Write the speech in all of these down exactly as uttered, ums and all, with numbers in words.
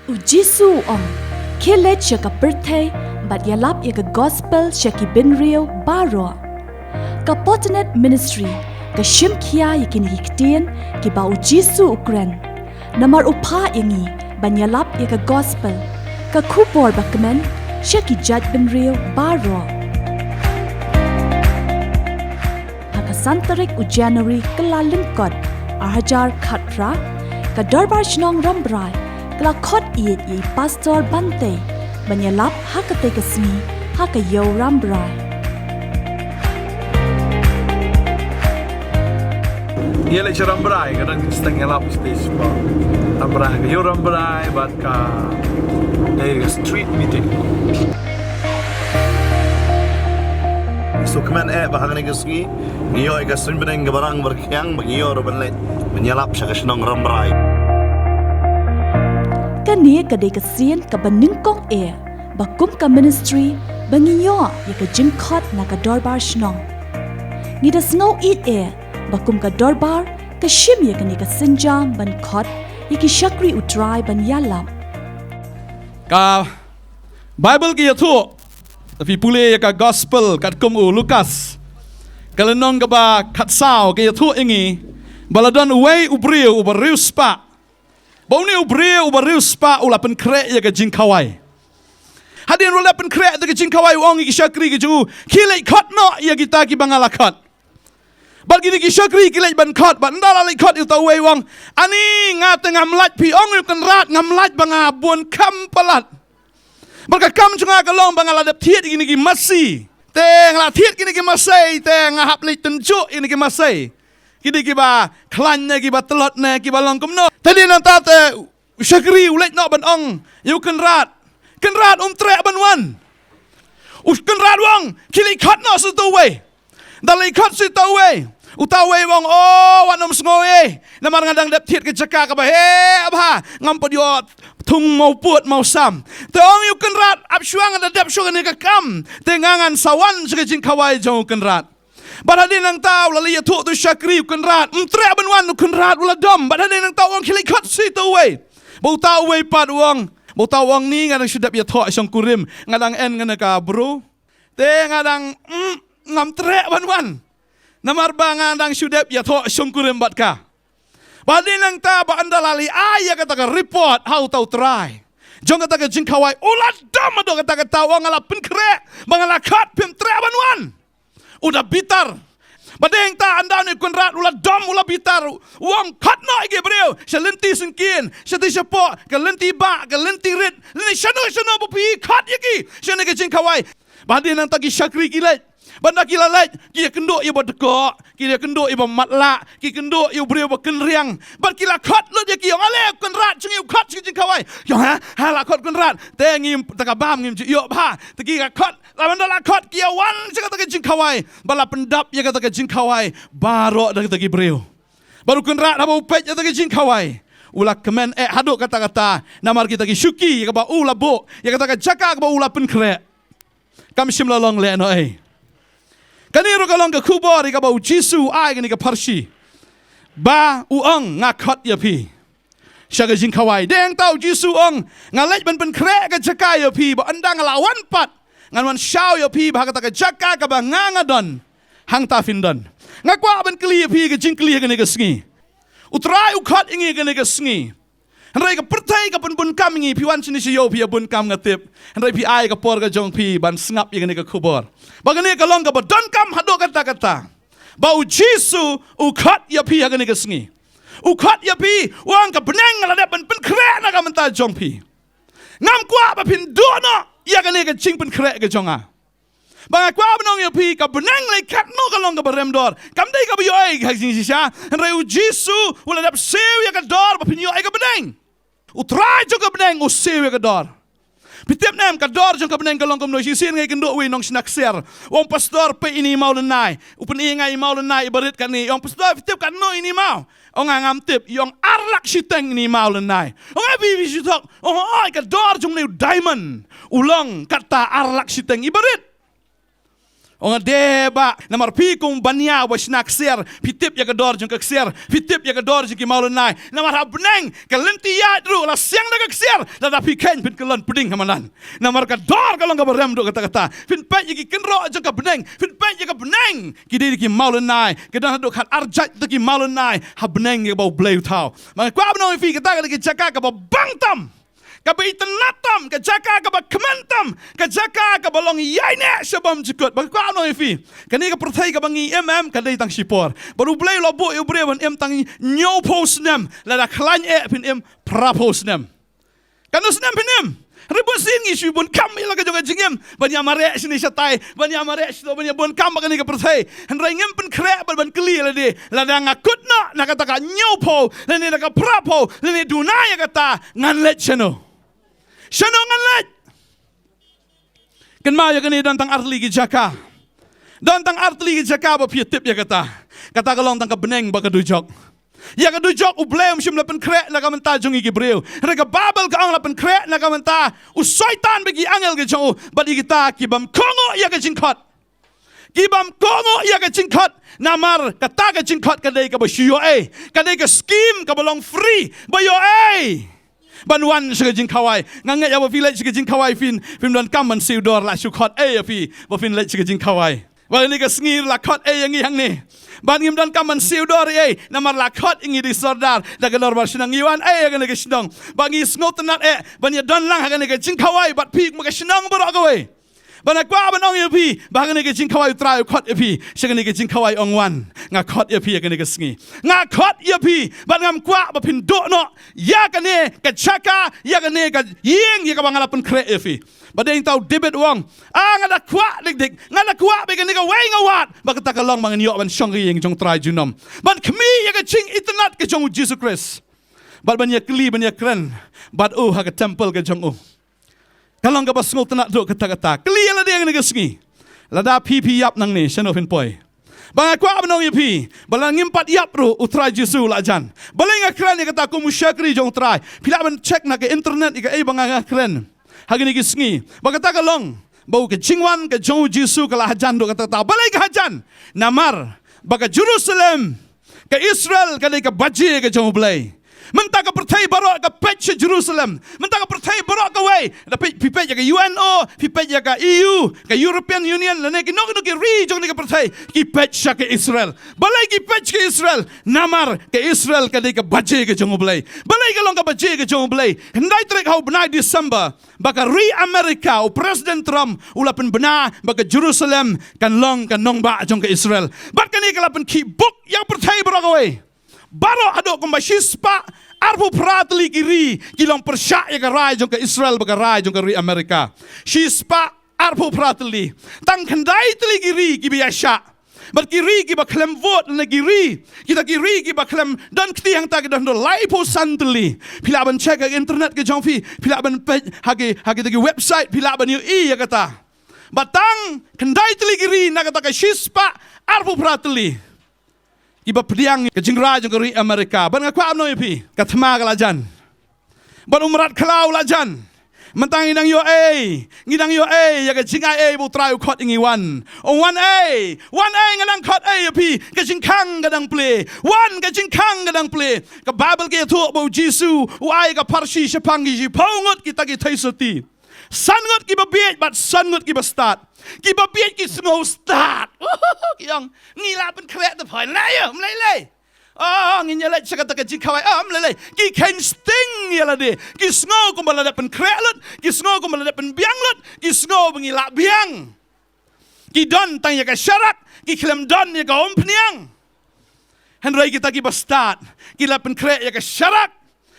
U Jisu u ong, khie leit sha ka pyrthei bad ïalap ïa ka gospel sha ki bynriew baroh. Ka Pottenet Ministry ka shim khia ïa kine ki ktien kiba u Jisu u kren. Namar u phah ïa ngi ban ïalap ïa ka gospel, ka khubor ba kmen, sha ki jait bynriew baroh. Ha ka san tarik u January ka la lyngkot, ar hajar khatphra, ka Dorbar Shnong Rambrai ka la khot ïeit ïa i Pastor Bantei ban ïalap ha katei ka sngi ha ka ïew Rambrai. Ïa leit sha Rambrai, ka dang steng ïalap stage ba Rambrai, ka ïew Rambrai bad ka dei ka street meeting. So kmen eh ba hangne ka sngi ngi ïoh ïa ka suiñ bneng kaba rang ba rkhiang ba ngi ïoh ruh ban leit ban ïalap sha ka shnong Rambrai. Kane ka dei ka sien kaba nyngkong eh ba kum ka ministry ba ngi ïoh ïa ka jingkhot na ka dorbar shnong. Ngi da sngew ïeit eh ba kum ka dorbar ka shim ïa kane ka sienjam ban khot ïa ki shakri U Trai ban ïalap. Ka Baibl ka ïathuh, lada phi pule ïa ka gospel katkum u Lukas, ka lynnong kaba khatsaw, ka ïathuh ïa ngi ba la don uwei u briew uba riewspah. Ba une u briew uba riewspah u la pynkhreh ïa ka jingkhawai. Hadien u la pynkhreh ïa ka jingkhawai u ong ïa ki shakri ki jong u, khie leit khot noh ïa kita kiba nga la khot. Bad kine ki shakri ki leit ban khot, bad ynda la leit khot ïa uta uwei u ong, ani nga te ngam lait, phi ong ïa u kynrad ngam lait ba nga bun kam palat. Bad ka kam jong nga ka long ba nga la dep thied ïa kine ki masi. Te nga la thied kine ki masi, te nga hap leit tynjuh ïa kine ki masi. Kine kiba khlaiñ ne kiba tlot ne kiba long kumno. Te dei nangta te u shakri u leit noh ban ong ïa u kynrad, kynrad um treh ban wan. U kynrad u ong, khie leit khot noh sha uta uwei. Da leit khot sha uta uwei, uta uwei u ong, o, wat nym sngew ei, namar nga dang dep thied ka jaka kaba heh bha, ngam pat ïoh thung mawpud mawsam. Te ong ïa u kynrad, ap shuwa nga da dep shuwa kane ka kam, te nga ngan sa wan sha ka jingkhawai jong u kynrad. Bad hadien nangta u la leit ïathuh ïa uta u shakri, u kynrad um treh ban wan, u kynrad u la dom. Bad hadien nangta u ong, khie leit khot sha uta uwei. Bad uta uwei pat u ong, bad uta u ong, ni nga dang shu dep ïathoh shongkurim, nga dang en kane ka bru. Te nga dang, mm, ngam treh ban wan. Namar ba nga dang shu dep ïathoh shongkurim bad ka. Bad hadien nangta ba ynda la leit ai ïa kata ka report ha uta u trai jong kata ka jingkhawai, u la dom haduh katta katta, u ong nga la pynkhreh, ba nga la khot, phim treh ban wan. U da bitar. Bad hadien nangta ynda une u kynrad u la dom, u la bitar, u ong khot noh ïa ki briew sha lynti syngkien, shatei shapoh, ka lynti bah, ka lynti rit, lane shano shano ba phi khot ïa ki sha kane ka jingkhawai. Bad hadien nangta ki shakri ki leit. Bad ynda ki la leit, ki ïakynduh ïa ba dkoh, ki ïakynduh ïa ba matlah, ki ïakynduh ïa u briew ba kynriang. Bad ki la khot lut ïa ki, ong ale u kynrad jong ngi u khot sha ka jingkhawai. Ki ong ha, ha la khot kynrad. Te ngim, te ka bam ngim ju ïoh bha. Te ki la khot, la ban da la khot ki ïawan sha kata ka jingkhawai. Bad la pyndap ïa kata ka jingkhawai baroh da kita ki briew. Bad u kynrad haba u peit ïa kata ka jingkhawai, u la kmen eh haduh katta katta, namar kita ki shuki ïa kaba u la buh, ïa kata ka jaka kaba u la pynkhreh. Kam shym la long lehnohei. Kane ruh ka long ka khubor ïa kaba u Jisu u ai kane ka pharshi. Ba u ong nga khot ïa phi sha ka jingkhawai. Dei hangta u Jisu u ong nga leit ban pynkhreh ka jaka ïa phi, ba ynda nga la wan pat ngan wan shaw ïa phi ba ha kata ka jaka kaba nga nga don, hangta phin don. Nga kwah ban kylli ïa phi ka jingkylli ha kane ka sngi. U Trai u khot ïa ngi ha kane ka sngi. Hynrei ka pyrthei ka pynbun kam ïa ngi, phi wan shane sha ïew phi ïa bun kam nga tip. Hynrei phi ai ka por ka jong phi ban sngap ïa kane ka khubor. Ba kane ka long kaba donkam haduh katta katta. Ba u Jisu u khot ïa phi ha kane ka sngi. U khot ïa phi, u ong ka bneng nga la dep ban pynkhreh na ka bynta jong phi. Ngam kwah ba phin duh noh ïa kane ka jingpynkhreh ka jong nga. Ba nga kwah ban ong ïa phi, ka bneng lei katno ka long kaba rem dor. Kam dei kaba ïoh ei ha jingshisha. Hynrei u Jisu u la dep siew ïa ka dor ba phin ïoh ei ka bneng. U Trai jong ka bneng u siew ïa ka dor. Phi tip ne em ka dor jong ka bneng ka long kumno? Shisien nga ïakynduh uwei u nongshna ksiar. U ong pastor, peit ine i maw lynnai. U pyni ïa nga i maw lynnai iba rit katne. U ong pastor, phi tip katno ine i maw? U ong nga ngam tip. U ong ar lak shiteng ine i maw lynnai. U ong ai phi, phi shu thok. U ong hooid, ka dor jong une u diamond u long katta ar lak shiteng iba rit. Ong dei ba, namar phi kum bania ba shna ksiar, phi tip ïa ka dor jong ka ksiar, phi tip ïa ka dor jong ki mawlynnai. Namar ha bneng, ka lynti ïaid ruh la siang da ka ksiar, lada phi kheiñ phin kyllon pding ha madan. Namar ka dor ka long kaba rem duh katta katta. Phin peit ïa ki kynroh jong ka bneng, phin peit ïa ka bneng. Ki dei ki mawlynnai, ki don haduh khat arjait da ki mawlynnai, ha bneng ïa kaba U Blei u thaw. Ba nga kwah ban ong ïa phi kata ka dei ka jaka kaba bang tam. Kaba itynnad tam, ka jaka kaba kmen tam, ka jaka kaba long ïaineh sha bym jukut. Ba nga kwah ban ong ïa phi. Kane ka pyrthei kaba ngi im em, ka dei tang shipor. Bad U Blei u la buh ïa u briew ban im tang hynñiewphew snem, lada khlaiñ eh phin im phraphew snem. Katno snem phin im? Hynrei bunsien ngi shu bun kam ïa la ka jong ka jingim. Ban ïa mareh shane shatai, ban ïa mareh shato, ban ïa bun kam bad kane ka pyrthei. Hynrei ngim pynkhreh bad ban kylli ïa lade. Lada nga kut noh na kata ka hynñiewphew, lane na ka phraphew, lane duna ïa kata, ngan leit shano? Shano ngan leit? Kynmaw ïa kane, don tang artylli ki jaka. Don tang artylli ki jaka ba phi tip ïa kata. Kata ka long tang ka bneng bad ka dujok. Ïa ka dujok U Blei um shym la pynkhreh na ka bynta jong ngi ki briew. Hynrei ka Baibl ka ong la pynkhreh na ka bynta u Soitan bad ki angel ki jong u. Bad ïa kita ki bym kohnguh ïa ka jingkhot. Ki bym kohnguh ïa ka jingkhot. Namar kata ka jingkhot ka dei kaba shu ïoh-ei. Ka dei ka skim kaba long free. Ba ïoh-ei ban wan sha ka jingkhawai. Nga ngeit ïa ba phi leit sha ka jingkhawai phin, phim donkam ban siew dor, la shu khot ei ïa phi ba phin leit sha ka jingkhawai. Ba kane ka sngi la khot ei ïa ngi hangne. Bad ngim donkam ban siew dor ei, namar la khot ïa ngi da ki sordar, da ka dorbar shnong, ngi wan ei ïa kane ka shnong. Ba ngi sngewtynnad eh ban ïadon lang ha kane ka jingkhawai bad phi kum ka shnong baroh kawei. Ba nga kwah ban ong ïa phi ba ha kane ka jingkhawai U Trai u khot ïa phi. Sha kane ka jingkhawai ong wan, nga khot ïa phi ïa kane ka sngi. Nga khot ïa phi bad ngam kwah ba phin duh noh ïa kane ka jaka, ïa kane ka ïing ïa kaba nga la pynkhreh ïa phi. Ba dei tang u David u ong, ah, nga da kwah dik dik, nga da kwah ba kane kawei nga wad, ba kata ka long ba ngan ïoh ban shong ha ka ïing jong U Trai junom, ban khmih ïa ka jingitynnad ka jong U Jisu Khrist, bad ban ïakylli ban ïakren bad u ha ka temple ka jong u. Ka long kaba sngewtynnad duh katta katta. Kylli ïa lade ha kane ka sngi. Lada phi phi ïap nangne, shano phin poi? Ba nga kwah ban ong ïa phi ba lada ngim pat ïap ruh, U Trai Jisu u la jan. Balei nga kren ïa kata kum u shakri jong U Trai? Phi lah ban check na ka internet ïa kaei ba nga, nga kren ha kine ki sngi. Ba kata ka long ba u, ka jingwan ka jong U Jisu ka la hajan duh katta katta. Balei ka hajan? Namar ba ka Jerusalem, ka Israel, ka dei ka baje ka jong U Blei. Mynta ka pyrthei baroh ka peit sha Jerusalem. Mynta ka pyrthei baroh kawei. Da peit, phi peit ïa ka U N O, phi peit ïa ka E U, ka European Union, lane kino kino ki ri jong kane ka pyrthei, ki peit sha ka Israel. Balei ki peit sha ka Israel? Namar ka Israel ka dei ka baje ka jong U Blei. Balei ka long ka baje ka jong U Blei? Khyndai tarik ha u bnai December, ba ka ri America, u President Trump u la pynbna ba ka Jerusalem kan long ka nongbah jong ka Israel. Bad kane ka la pynkhih buk ïa ka pyrthei baroh kawei. Baroh haduh kumba shispah arphew phra tylli ki ri ki long pyrshah ïa ka rai jong ka Israel bad ka rai jong ka ri America. Shispah arphew phra tylli. Tang khyndai tylli ki ri kiba ïaishah. Bad ki ri kiba khlem vote, lane ki ri, kita ki ri kiba khlem don kti hangta ki don haduh laiphew san tylli. Phi lah ban check ha internet ka jong phi, phi lah ban peit ha ki, ha kita ki website, phi lah ban ïohi ïa kata. Bad tang khyndai tylli ki ri na kata ka shispah arphew phra tylli kiba pdiang ka jingrai jong ka ri America. Bad nga kwah ban ong ïa phi, ka thma ka la jan. Bad u mrad khlaw u la jan. Mynta ngi dang ïoh ei, ngi dang ïoh ei ïa ka jingai ei ba U Trai u khot ïa ngi wan. Ong wan ei, wan ei, nga dang khot ei ïa phi. Ka jingkhang ka dang plie. Wan, ka jingkhang ka dang plie. Ka Baibl ka ïathuh ba U Jisu u ai ka pharshi shaphang ki shiphew ngut kita ki theisotti. San ngut kiba bieit bad san ngut kiba stad. Kiba bieit ki sngew stad. Ki ong, ngi la pynkhreh te phai na ïa, ym lei lei. Oh, ngin ïa leit sha kata ka jingkhawai, ym lei lei. Ki kheiñ sting ïa lade. Ki sngew kumba la dep pynkhreh lut, ki sngew kumba la dep pynbiang lut, ki sngew ba ngi la biang. Ki don tang ïa ka sharak, ki khlem don ïa ka umphniang. Hynrei kita kiba stad, ki la pynkhreh ïa ka sharak.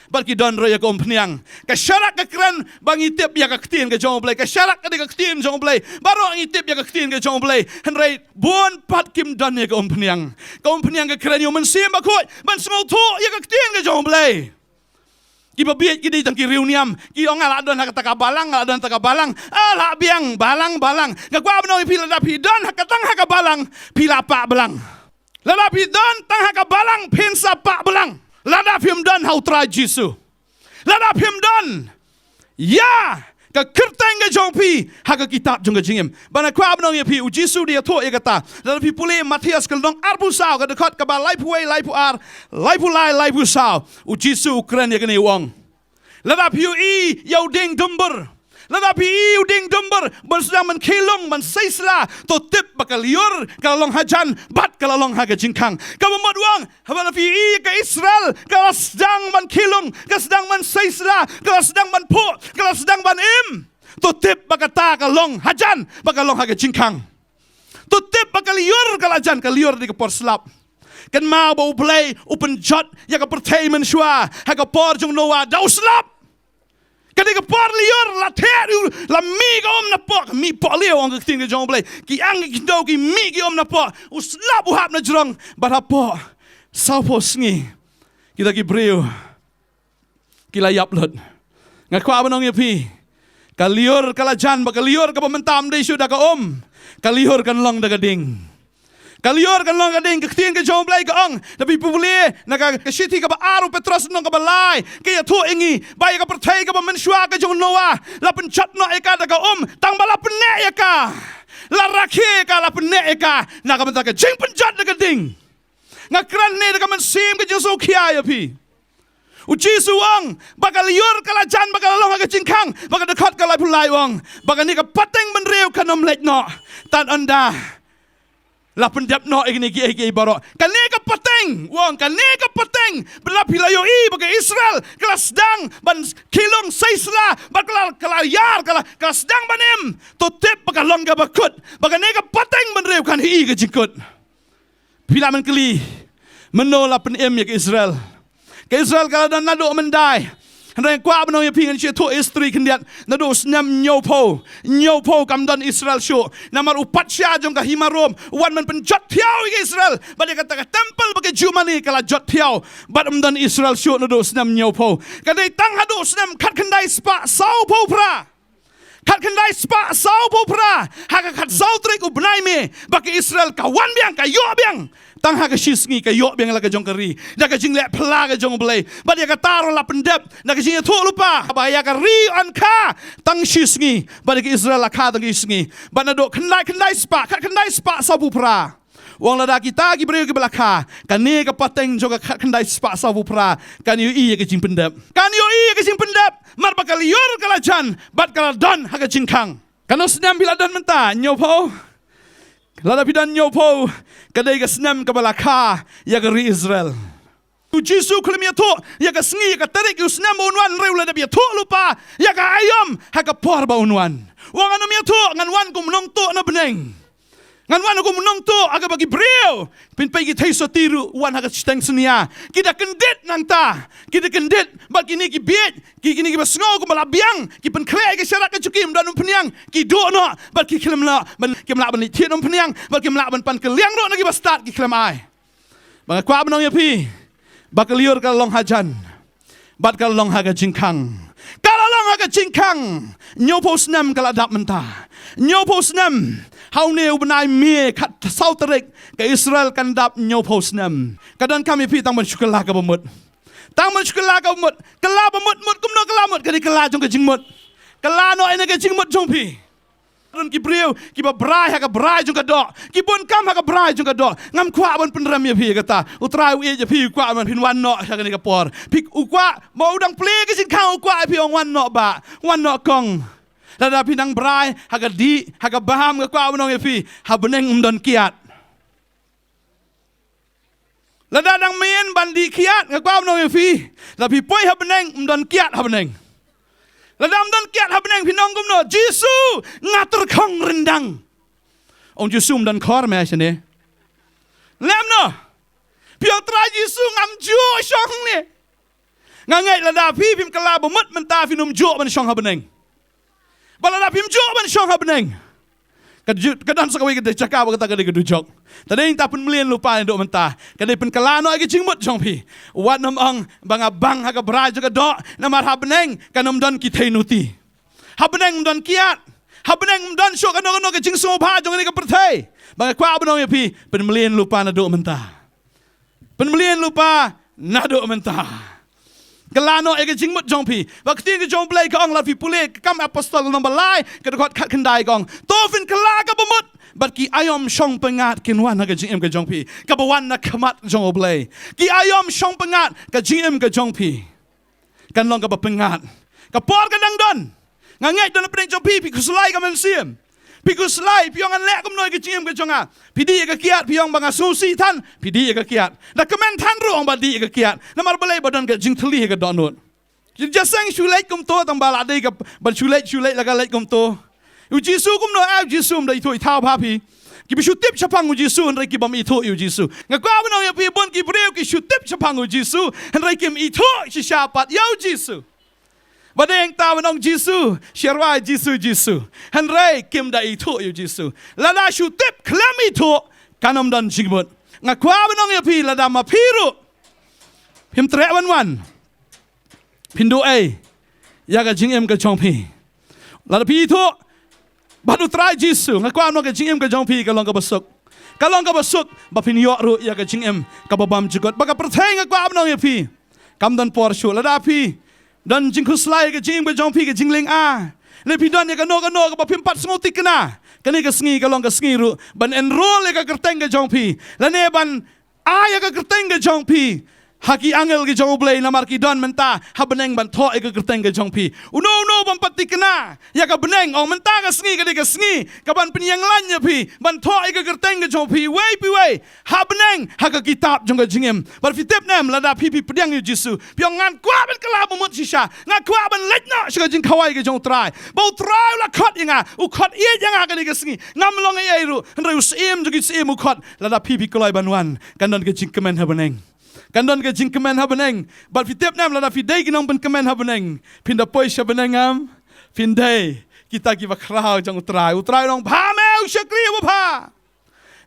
Bad ki don ruh ïa ka umphniang. Ka sharak ka kren ba ngi tip ïa ka ktien ka jong U Blei. Ka sharak ka dei ka ktien jong U Blei. Baroh ngi tip ïa ka ktien ka jong U Blei. Hynrei bun pat kim don ïa ka umphniang. Ka umphniang ka kren ïa U Mynsiem Bakhuid ban sngewthuh ïa ka ktien ka jong U Blei. Kiba bieit ki dei tang ki riewniam. Ki ong nga lah don ha kata ka balang, nga lah don ha kata ka balang. Ah, lah biang, balang, balang. Nga kwah ban ong ïa phi, lada phi don ha ka, tang ha ka balang, phi lah pah balang. Lada phi don tang ha ka balang, phin sa pah balang. Lada phim don ha U Trai Jisu. Lada phim don ïa Ka kyrteng ka jong phi ha ka kitab jong ka jingim. Ba nga kwah ban ong ïa phi, u Jisu u da ïathuh ïa kata. Lada phi pule Mathaios ka lynnong arphew saw, ka dkhot kaba laiphew wei, laiphew ar, laiphew lai, laiphew saw, u Jisu u kren ïa kane, u ong, lada phi ïohi ïa u dieng dumbur, lada phi ïohi ïa u dieng dumbur ban sdang ban khie lung, ban sei sla, to tip ba ka lyiur ka la long hajan bad ka la long ha ka jingkhang. Kaba mut, u ong, haba la phi ïohi ïa ka Israel ka la sdang ban khie lung, ka sdang ban sei sla, ka la sdang ban phuh, ka la sdang ban im, to tip ba kata ka long hajan bad ka long ha ka jingkhang. To tip ba ka lyiur ka la jan, ka lyiur dei ka por slap. Kynmaw ba U Blei u pynjot ïa ka pyrthei mynshuwa ha ka por jong u Noah da u slap. Ka dei ka por lyiur, la theh ruh, la mih ka um napoh, ka mih pohliew, ong ka ktien ka jong U Blei. Ki ang ki kyndew ki mih ki um napoh, u slap u hap na jrong, bad hapoh sawphew sngi kita ki briew ki la ïap lut. Nga kwah ban ong ïa phi, ka lyiur ka la jan, bad ka lyiur kaba mynta kam dei shuh da ka um, ka lyiur kan long da ka dieng. Ka lyiur kan long ka dieng. Ka ktien ka jong U Blei ka ong, da phi pule na ka, ka shithi kaba ar u Petros, lynnong kaba lai, ka ïathuh ïa ngi ba ïa ka pyrthei kaba mynshuwa ka jong u Noah, la pynjot noh ïa ka da ka um, tang ba la pynneh ïa ka, la rakhe ïa ka, la pynneh ïa ka na ka bynta ka jingpynjot da ka dieng. Nga kren ne da ka mynsiem ka jingsngewkhia ïa phi. U Jisu u ong ba ka lyiur ka la jan bad ka la long ha ka jingkhang, bad ka dkhot ka laiphew lai u ong ba kane ka pateng bynriew kan ym leit noh tad haduh ba la pyndep noh ïa kine kiei kiei baroh. Kane ka pateng, u ong, kane ka pateng, ba la phi la ïohi ba ka Israel ka la sdang ban khie lung, sei sla, bad ka la, ka la ïar, ka la, ka la sdang ban im, to tip ba ka long kaba kut, ba kane ka pateng bynriew kan ïohi ka jingkut. Phi lah ban kylli, mano la pynim ïa ka Israel? Ka Israel ka la don naduh mynta. Hynrei nga kwah ban ong ïa phi, ngan shu ïathuh history khyndiat. Naduh u snem hynñiewphew, hynñiewphew kam don Israel shuh. Namar u patsha jong ka hima Rom u wan ban pynjot thiaw ïa ka Israel. Bad ïa kata ka temple ba ka Germany ka la jot thiaw, bad ym don Israel shuh naduh u snem hynñiewphew. Ka dei tang haduh u snem khatkhyndai spah sawphew phra. Khatkhyndai spah sawphew phra, ha ka khatsaw tarik u bnai May, ba ka Israel ka wan biang, ka ïoh biang. Tang ha ka shisngi ka ïoh biang la ka jong ka ri da ka jingleh phylla ka jong U Blei. Bad ïa kata ruh la pyndep na ka jingïathuhlypa ba ïa ka ri yn kha tang shisngi, bad ïa ka Israel la kha tang shisngi. Bad naduh khyndai, khyndai spah, khatkhyndai spah sawphew phra, u ong, lada kita ki briew kiba la kha, kane ka pateng jong ka khatkhyndai spah sawphew phra kan ïohi ïa ka jingpyndep. Kan ïohi ïa ka jingpyndep, namar ba ka lyiur ka la jan bad ka la don ha ka jingkhang. Kano snem phi la don mynta? Hynñiewphew. Lada phi don hynñiewphew, ka dei ka snem kaba la kha ïa ka ri Israel. U Jisu u khlem ïathuh ïa ka sngi, ïa ka tarik, ïa u snem ba un wan, hynrei u la dep ïathuhlypa ïa ka aïom ha ka por ba un wan. U ong, ngan ym ïathuh, ngan wan kum u nongtuh na bneng. Ngan wan kum u nongtuh ha kaba ki briew, phin peit ki theisotti ruh wan ha ka shiteng synñia, ki da kyndit nangta, ki da kyndit, bad kine ki bieit, ki, kine kiba sngew kumba la biang, ki pynkhreh ïa ka sharak ka jong ki, ym don umphniang, ki duh noh, bad ki khlem lah ban, kim lah ban leit thied umphniang, bad kim lah ban pan kylliang ruh na kiba stad, ki khlem ai. Ba nga kwah ban ong ïa phi ba ka lyiur ka la long hajan bad ka la long ha ka jingkhang. Ka la long ha ka jingkhang. Hynñiewphew snem ka la dap mynta. Hynñiewphew snem. Ha une u bnai May, khatsaw tarik, ka Israel kan dap hynñiewphew snem. Ka donkam ïa phi tang ban shu kylla kaba mut. Tang ban shu kylla kaba mut. Kylla ba mut mut, kumno kylla mut? Ka dei kylla jong ka jingmut. Kylla noh ïa kane ka jingmut jong phi. Don ki briew kiba brai ha ka brai jong ka doh, ki bun kam ha ka brai jong ka doh. Ngam kwah ban pynrem ïa phi ïa kata. U Trai u ïeit ïa phi, u kwah ban phin wan noh ha kane ka por. Phi, u kwah, mo, u dang plie ka jingkhang, u kwah ïa phi, u ong, wan noh bah, wan noh kong. Lada phi nang brai ha ka dih, ha ka bam, nga kwah ban ong ïa phi, ha bneng ym don kiad. Lada dang mih ban dih kiad, nga kwah ban ong ïa phi, lada phi poi ha bneng, ym don kiad ha bneng. Lada ym don kiad ha bneng, phin ong kumno? Jisu, nga tyrkhong ryndang. Ong Jisu, ym don khor me shane. Lem noh. Phi ong, Trai Jisu, ngam juh shong hangne. Nga ngeit lada phi phim kylla ba mut mynta, phin ym juh ban shong ha bneng. Ba lada phim juh ban shong ha bneng, ka ju-, ka don sa kawei ka jaka ba kata ka dei ka dujok. Te dei nangta pynmlien lypa naduh mynta. Ka dei pynkylla noh ïa ka jingmut jong phi. Wat nym ong ba nga bang ha ka brai jong ka doh, namar ha bneng kan ym don ki theisotti. Ha bneng ym don kiad. Ha bneng ym don shuh kano kano ka jingsngewbha jong kane ka pyrthei. Ba nga kwah ban ong ïa phi, pynmlien lypa naduh mynta. Pynmlien lypa naduh mynta. Kylla noh ïa ka jingmut jong phi. Ba ka ktien ka jong U Blei ka ong, lada phi pule ka Kam Apostol lynnong ba lai, ka dkhot khatkhyndai ka ong, to phin kylla ka bamut, bad ki aïom shong pyngngad kin wan ha ka jingim ka jong phi. Kaba wan na khmat jong U Blei. Ki aïom shong pyngngad, ka jingim ka jong phi kan long kaba pyngngad. Ka por ka dang don. Nga ngeit don hapdeng jong phi, phi khuslai ka mynsiem. Phi khuslai, phi ong, ngan leh kumno ïa ka jingim ka jong nga. Phi dih ïa ka kiad, phi ong, ba nga sngewsih than, phi dih ïa ka kiad. Da kmen than ruh, ong, ba dih ïa ka kiad. Namar balei? Ba don ka jingthylli ha ka dohnud. Jingïaseng shu leit kumto, tang ba la dei ka ban shu leit, shu leit la ka leit kumto. U Jisu kumno, eh, U Jisu um da ithuh ithaw bha phi. Kiba shu tip shaphang U Jisu hynrei ki bym ithuh ïa U Jisu. Nga kwah ban ong ïa phi, bun ki briew ki shu tip shaphang U Jisu hynrei kim ithuh shisha pat ïa U Jisu. Ba dei hangta ban ong Jisu, sha rwai Jisu, Jisu. Hynrei kim da ithuh ïa U Jisu. Lada shu tip khlem ithuh, kan ym don jingmut. Nga kwah ban ong ïa phi, lada ma phi ruh phim treh ban wan, phin duh ei ïa ka jingim ka jong phi? Lada phi ithuh bad U Trai Jisu, nga kwah ban ong ka jingim ka jong phi ka long kaba suk. Ka long kaba suk, ba phin ïoh ruh ïa ka jingim kaba bymjukut. Ba ka pyrthei, nga kwah ban ong ïa phi, kam don por shuh. Lada phi don jingkhuslai ha ka jingim ka jong phi, ka jinglynga, lane phi don ïa kano kano kaba phim pat sngewthikna, kane ka sngi ka long ka sngi ruh ban enrol ïa ka kyrteng ka jong phi, lane ban ai ïa ka kyrteng ka jong phi ha ki angel ka jong U Blei, namar ki don mynta ha bneng ban thoh ïa ka kyrteng ka jong phi. Uno uno bym pat thikna ïa ka bneng, ong, mynta ka sngi ka dei ka sngi kaban pynïeng lain ïa phi, ban thoh ïa ka kyrteng ka jong phi iwei pa iwei ha bneng, ha ka kitab jong ka jingim. Bad phi tip ne em, lada phi, phi pdiang ïa U Jisu, phi ong, ngan kwah ban kylla bamut shisha, nga kwah ban leit noh sha ka jingkhawai ka jong U Trai. Ba U Trai u la khot ïa nga, u khot ïeit ïa nga ha kane ka sngi. Ngam long ei ei ruh, hynrei U Syiem jong ki syiem u khot. Lada phi, phi kloi ban wan, kan don ka jingkmen ha bneng. Kan don ka jingkmen ha bneng. Bad phi tip ne em, lada phi dei ki nongpynkmen ha bneng, phin da poi sha bneng em? Phin dei kita kiba khraw jong U Trai. U Trai u ong, bha me, u shakri uba bha.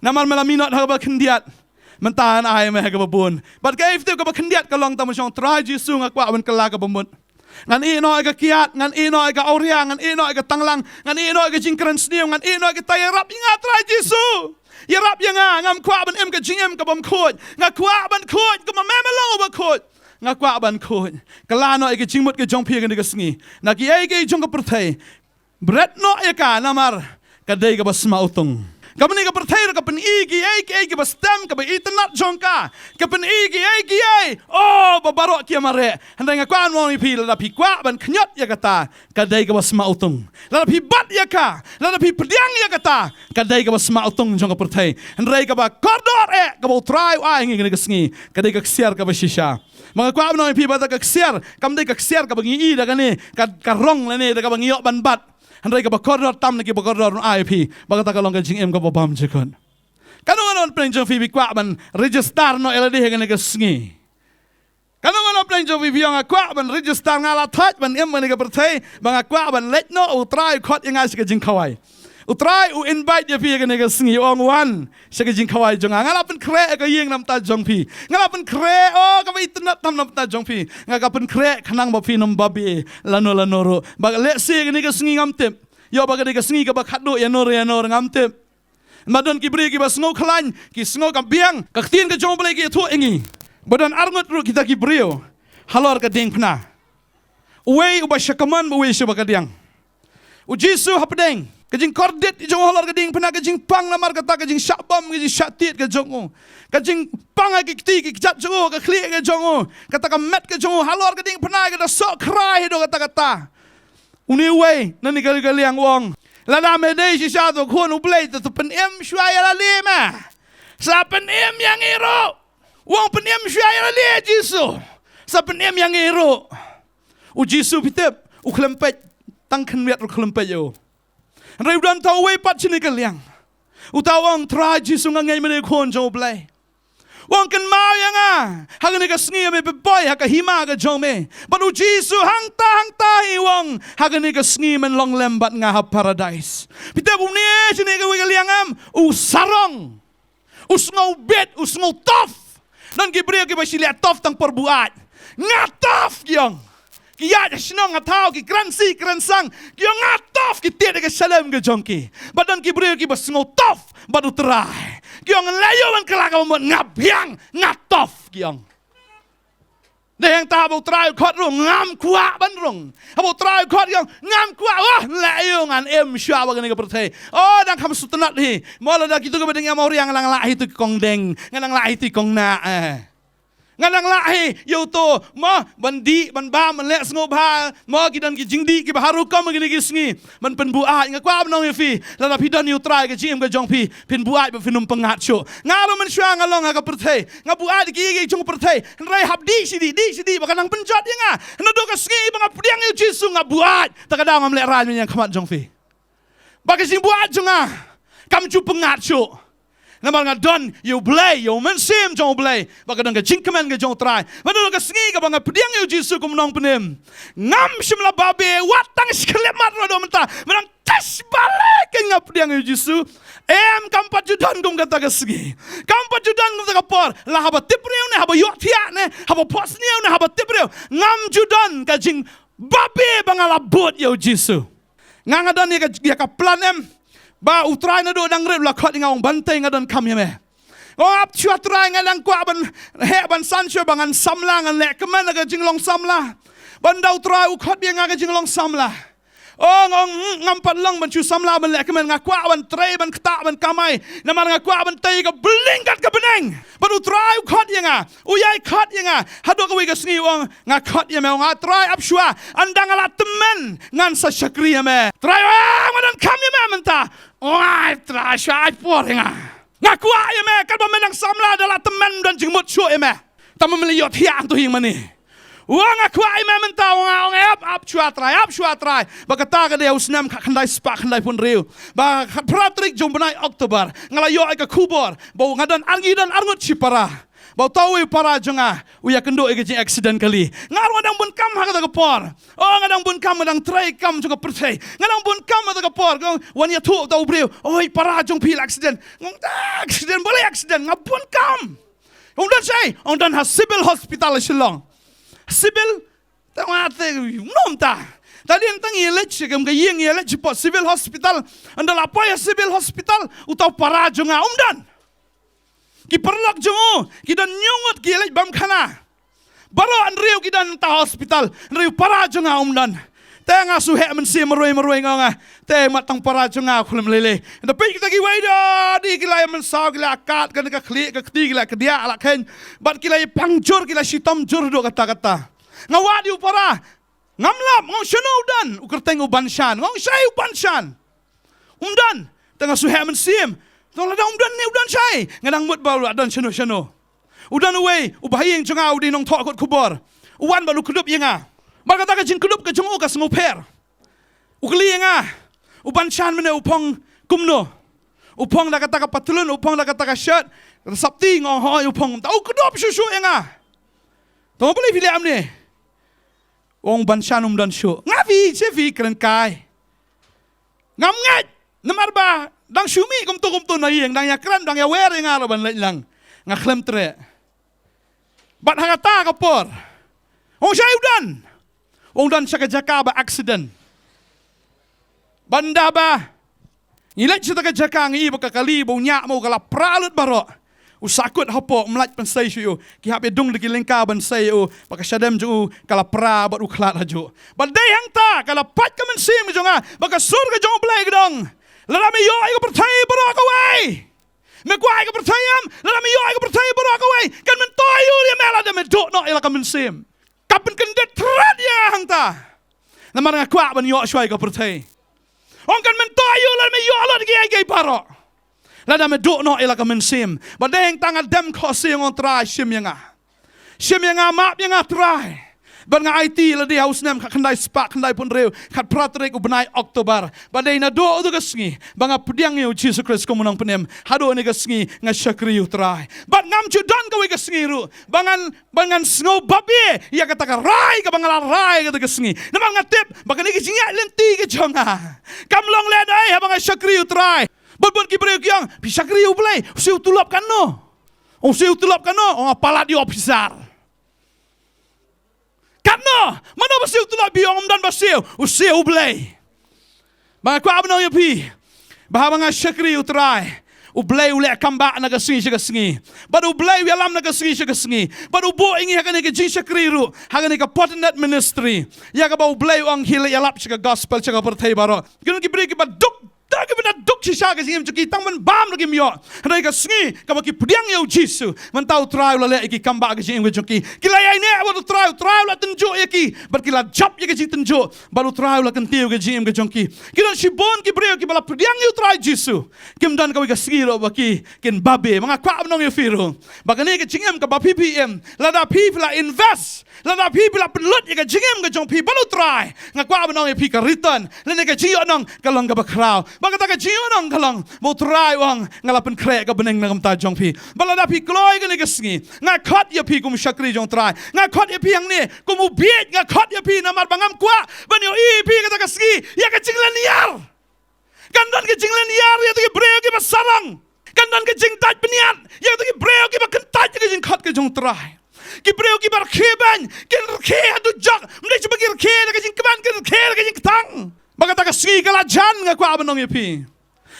Namar me la minot ha kaba khyndiat, mynta ngan ai me ha kaba bun. Bad kaei phi tip, kaba khyndiat ka long tang ban shong, Trai Jisu, nga kwah ban kylla ka bamut. Ngan ïeh noh ïa ka kiad, ngan ïeh noh ïa ka awria, ngan ïeh noh ïa ka tanglang, ngan ïeh noh ïa ka jingkren sniew, ngan ïeh noh ïa kata. Ïarap ïa nga, Trai Jisu. Ïarap ïa nga, ngam kwah ban im ka jingim ka bym khuid. Nga kwah ban khuid kumba me me long uba khuid. Nga kwah ban khuid. Kylla noh ïa ka jingmut ka jong phi ha kane ka sngi na kiei kiei jong ka pyrthei. Bret noh ïa ka, namar ka dei kaba sma utung. Kaba, kane ka pyrthei ruh ka pyni kiei kiei kiba stem, kaba itynnad jong ka. Ka pyni kiei kiei, oh, ba baroh ki ïamareh. Hynrei nga kwah ban ong ïa phi, lada phi kwah ban khñiot ïa kata, ka dei kaba sma utung. Lada phi bat ïa ka, lada phi pdiang ïa kata, ka dei kaba sma utung jong ka pyrthei. Hynrei kaba kordor eh, kaba U Trai u ai ha ngi ha kane ka sngi, ka dei ka ksiar kaba shisha. Ba nga kwah ban ong ïa phi, ba kata ka ksiar kam dei ka ksiar kaba ngi i da kane ka, ka rong lane da kaba ngi ïoh ban bat. Hynrei kaba kordor tam na kiba kordor un ai ïa phi, ba kata ka long ka jingim kaba bymjukut. Kano kano hapdeng jong phi phi kwah ban register noh ïa lade ha kane ka sngi? Kano kano hapdeng jong phi phi ong, nga kwah ban register, nga la thait ban im ha kane ka pyrthei, ba nga kwah ban leit noh, U Trai u khot ïa nga sha ka jingkhawai. U Trai u invite ïa phi ha kane ka sngi, u ong, wan sha ka jingkhawai jong nga. Nga la pynkhreh ïa ka ïing na bynta jong phi. Nga la pynkhreh, oh, kaba itynnad tam na bynta jong phi. Nga ka pynkhreh khnang ba phin ym babe lano lano ruh. Ba lehse kane ka sngi ngam tip. Ïoh ba ka dei ka sngi kaba khatduh ïa no re ïa no re, ngam tip. Namar don ki briew kiba sngew khlaiñ, ki sngew ka biang ka ktien ka jong U Blei, ki ïathuh ïa ngi ba don arngut ruh kita ki briew halor ka diengphna. Uwei uba sha kamon, uwei sha ba kadiang. U Jisu hapdeng ka jingkordit jong u halor ka diengphna, ka jingpang namar kata ka jingshah bom, ka jingshah tied ka jong u, ka jingpang ha ki kti ki kjat jong u, ka khlieh ka jong u, kata ka met ka jong u, halor ka diengphna ka da soh khrai haduh katta katta. Une uwei na kane ka liang u ong, lada me dei shisha uto u khun U Blei, to, to pynim shuwa ïa lade me. Sa pynim ïa ngi ruh. U ong pynim shuwa ïa lade, Jisu. Sa pynim ïa ngi ruh. U Jisu, phi tip, u khlem peit, tang khyndiat ruh khlem peit ïa u. Hynrei u don uta uwei pat shane ka liang. Uta u ong, Trai Jisu, nga ngeit me dei u khun jong U Blei. U ong, kynmaw ïa nga ha kane ka sngi, ïa me pynpoi ha ka hima ka jong me. Bad u Jisu hangta hangta hi u ong, ha kane ka sngi men long lem bad nga ha paradais. Phi tip, une shane kawei ka liang em, u sarong. U sngewbit, u sngewtough. Don ki briew kiba shu leh tough tang por buaid. Nga tough, ki ong. Ki ïaid ha shnong ha thaw, ki kren sih kren sang, ki ong nga tough, ki tied ïa ka shalem ka jong ki. Bad don ki briew kiba sngewtough bad U Trai, ki ong, lei ïoh ban kylla ka bamut, nga biang, nga tough, ki ong. Dei hangta haba U Trai u khot ruh ngam kwah ban rung. Haba U Trai u khot ïa nga ngam kwah, wah, leh ïa u, ngan im shuwa bad kane ka pyrthei. O, dang kham sngewtynnat hi. Mo lada kito kiba dang ïa mawria, nga dang lah hi tu kong deng, nga dang lah hi tu kong nah, eh. Nga dang lah hi ïa uto, mo, ban dih, ban bam, ban leh sngewbha, mo, ki don ki jingdih kiba harum kum ha kine ki sngi. Ban pynbuaid, nga kwah ban ong ïa phi, lada phi don ïa U Trai ha ka jingim ka jong phi, phin buaid bad phin ym pyngngad shuh. Nga ruh mynshuwa nga long ha ka pyrthei, nga buaid ki ïa ki jong pyrthei. Hynrei hap dih shi dih, dih shi dih, ba ka nang pynjot ïa nga. Naduh ka sngi ba nga pdiang ïa U Jisu nga buaid. Ta ka daw ngam lehraiñ mynta ha khmat jong phi. Ba ka jingbuaid jong nga kam ju pyngngad shuh. Namar nga don ïa U Blei, ïa U Mynsiem jong U Blei. Ba ka don ka jingkmen ka jong U Trai. Ba naduh ka sngi kaba nga pdiang ïa U Jisu kum u nongpynim, ngam shym la babe wat tang shi khyllipmat ruh haduh mynta. Mynta nga test balei kein nga pdiang ïa U Jisu. Em, kam pat ju don kum kata ka sngi. Kam pat ju don kum kata ka por. La haba tip briew ne, haba ïohthiah ne, haba phohsniew ne, haba tip briew, ngam ju don ka jingbabe ba nga la bud ïa U Jisu. Nga, nga don ïa ka, ïa ka plan, em, ba U Trai naduh dang rit u la khot ïa nga, ong, Bantei, nga donkam ïa me. Ong, ap shuwa Trai, nga dang kwah ban heh ban san shuwa ba ngan samla, ngan leh kmen ha ka jinglong samla. Ban da U Trai u khot ïa nga ha ka jinglong samla. Ong, ong, mm, ngam pat long ban shu samla ban leh kmen, nga kwah ban trei, ban ktah, ban kamai. Namar nga kwah ban tei ïa ka building kat ka bneng. Bad U Trai u khot ïa nga, u ïai khot ïa nga. Haduh kawei ka sngi u ong, nga khot ïa me, ong, ah, Trai, ap shuwa, ynda nga la tymmen ngan sa shakri ïa me. Trai, ah, nga donkam ïa me mynta. Ong, ai Trai, shuwa ai por ïa nga. Nga kwah ïa me, katba me dang samla da la tymmen, don jingmut shuh ïa me. Tang ba me la ïohthiah hangto hi mane. Ong, nga kwah ïa me mynta, ong, ong, ap, ap shuwa Trai, ap shuwa Trai. Ba kata ka dei ha u snem khatkhyndai spah khyndaiphew hynriew. Ba khatphra tarik jong u bnai October, nga la ïoh ïa ka khubor ba nga don ar, ngi don arngut shipara. Ba uta uwei u para jong nga u ïakynduh ïa ka jingaccident kali. Nga ruh nga dang bun kam ha kata ka por. O, nga dang bun kam, nga dang trei kam jong ka pyrthei. Nga dang bun kam ha kata ka por. Nga wan ïathuh uta u briew, oi, para jong phi la accident. Nga ong, ah, accident? Balei accident? Nga bun kam. Ong, don shaei? Ong, don ha Civil Hospital Shillong. Civil? Te nga te, nom ta. Te hadien tang ïaleit sha kum ka ïing, ïaleit shapoh Civil Hospital. Ynda la poi ha Civil Hospital, uta u para jong nga um don. Ki paralok jong u ki don hynñiew ngut, ki ïaleit bam khana. Baroh hynriew ki don ha hospital, hynrei u para jong nga um don. Te nga shu heh mynsiem marwei marwei, nga ong, ah, te mat tang para jong nga, khlem lei lei. Ynda peit kita kiwei de, de ki la ïa mynsaw, ki la ïa kat, kane ka khlieh ka kti ki la ïa kdiah la kheiñ. Bad ki la ïa pang jur, ki la shitom jur haduh katta katta. Nga wad ïa u para. Ngam lap, nga ong, shano u don? U kyrteng u Banshan. Nga ong, shaei u Banshan? Um don. Te nga shu heh mynsiem. Te lada um don ne u don shaei? Nga dang mut ba u la don shano shano. U don uwei u bahaïing jong nga, u dei nongthoh kot khubor. U wan bad u kdup ïa nga. Bad kata ka jingkdup ka jong u ka sngewpher. U kylli ïa nga, u Banshan mynne u phong kumno? U phong da kata ka patlun, u phong da kata ka shirt, da sapti? Nga ong, hooid, u phong. Te u kdup shuh shuh ïa nga. Te balei phi leh kumne? U ong, Banshan um don shuh. Nga, phi, shu phi kren kai. Ngam ngeit. Namar ba dang shu mih kumto kumto na ïing, dang ïa kren, dang ïa wer ïa nga ruh ban leit lang. Nga khlem treh. Bad ha kata ka por, u ong, shaei u don? U ong, don sha ka jaka ba accident. Bad ynda ba ngi leit sha kata ka jaka, ngi ïohi ba ka kali ba u ñiah ma u ka la pra lut baroh. U sahkut hapoh, um lah pynsei shuh ïa u. Ki hap ïa dung da ki lyngkha ban sei ïa u. Bad ka shadem jong u ka la pra bad u khlad hajuh. Bad dei hangta ka la pait ka mynsiem jong nga ba ka sur ka jong U Blei ka dang, lada me ïoh ïa ka pyrthei baroh kawei, me kwah ïa ka pyrthei, em, lada me ïoh ïa ka pyrthei baroh kawei, kan myntoi aïu ïa me lada me duh noh ïa la ka mynsiem? Ka pynkyndit thret ïa nga hangta. Namar nga kwah ban ïoh shuwa ïa ka pyrthei. U ong, kan myntoi aïu lada me ïoh lut kiei kiei baroh, lada me duh noh ïa la ka mynsiem? Bad dei hangta nga dem khohsiew, nga ong, Trai, shim ïa nga. Shim ïa nga, map ïa nga Trai. Bad nga aiti lade ha u snem khatkhyndai spah khyndaiphew hynriew, khatphra tarik u bnai October. Bad dei naduh uta ka sngi ba nga pdiang ïa U Jisu Khrist kum u Nongpynim, haduh kane ka sngi nga shakri ïa U Trai. Bad ngam ju don kawei ka sngi ruh ba ngan, ba ngan sngew babe ïa kata ka rai kaba nga la rai kata ka sngi. Namar nga tip ba kane ka jingïaid lynti ka jong nga kam long lehnohei haba nga shakri ïa U Trai. Bun bun ki briew ki ong, phi shakri ïa U Blei, u siew tulop katno? U siew tulop katno? U ong, nga palat ïa u ophisar. Katno? Mano ba siew tulop? Phi ong ym don ba siew, u siew U Blei. Ba nga kwah ban ong ïa phi ba haba nga shakri ïa U Trai, U Blei u leh kam ba na ka sngi sha ka sngi. Bad U Blei u ïalam na ka sngi sha ka sngi. Bad u buh ïa ngi ha kane ka jingshakri ruh, ha kane ka Fortinet Ministry, ïa kaba U Blei u ong hi leh ïalap sha ka gospel sha ka pyrthei baroh. Ki don ki briew kiba duk, da kiba duk shisha ka jingim jong ki, tang ban bam ruh kim ïoh. Hynrei ka sngi kaba ki pdiang ïa U Jisu, mynta U Trai u la leh ïa ki kam ba ka jingim ka jong ki. Ki la ïaineh bad U Trai, U Trai u la tynjuh ïa ki, bad ki la jop ïa ka jingtynjuh, bad U Trai u la kyntiew ka jingim ka jong ki. Ki don shibun ki briew kiba la pdiang ïa U Trai Jisu, kim don kawei ka sngi ruh ba ki kin babe. Ma nga kwah ban ong ïa phi ruh, ba kane ka jingim kaba phi phi im, lada phi phi la invest, lada phi phi la pynlut ïa ka jingim ka jong phi bad U Trai, nga kwah ban ong ïa phi, ka return lane ka jingïohnong ka long kaba khraw. Bad kata ka jingïohnong ka long ba U Trai u ong, nga la pynkhreh ka bneng na ka bynta jong phi. Bad lada phi kloi kane ka sngi, nga khot ïa phi kum u shakri jong U Trai, nga khot ïa phi hangne kum u bieit, nga khot ïa phi namar ba ngam kwah ban ïohi ïa phi kata ka sngi ïa ka jinglynñiar. Kan don ka jinglynñiar ïa kita ki briew kiba sarong. Kan don ka jingdait bniat ïa kita ki briew kiba kyntait ïa ka jingkhot ka jong U Trai. Ki briew kiba rkhie beiñ kin rkhie haduh jok, ym dei shuh ba ki rkhie da ka jingkmen, kin rkhie da ka jingkthang. Bad kata ka sngi ka la jan, nga kwah ban ong ïa phi.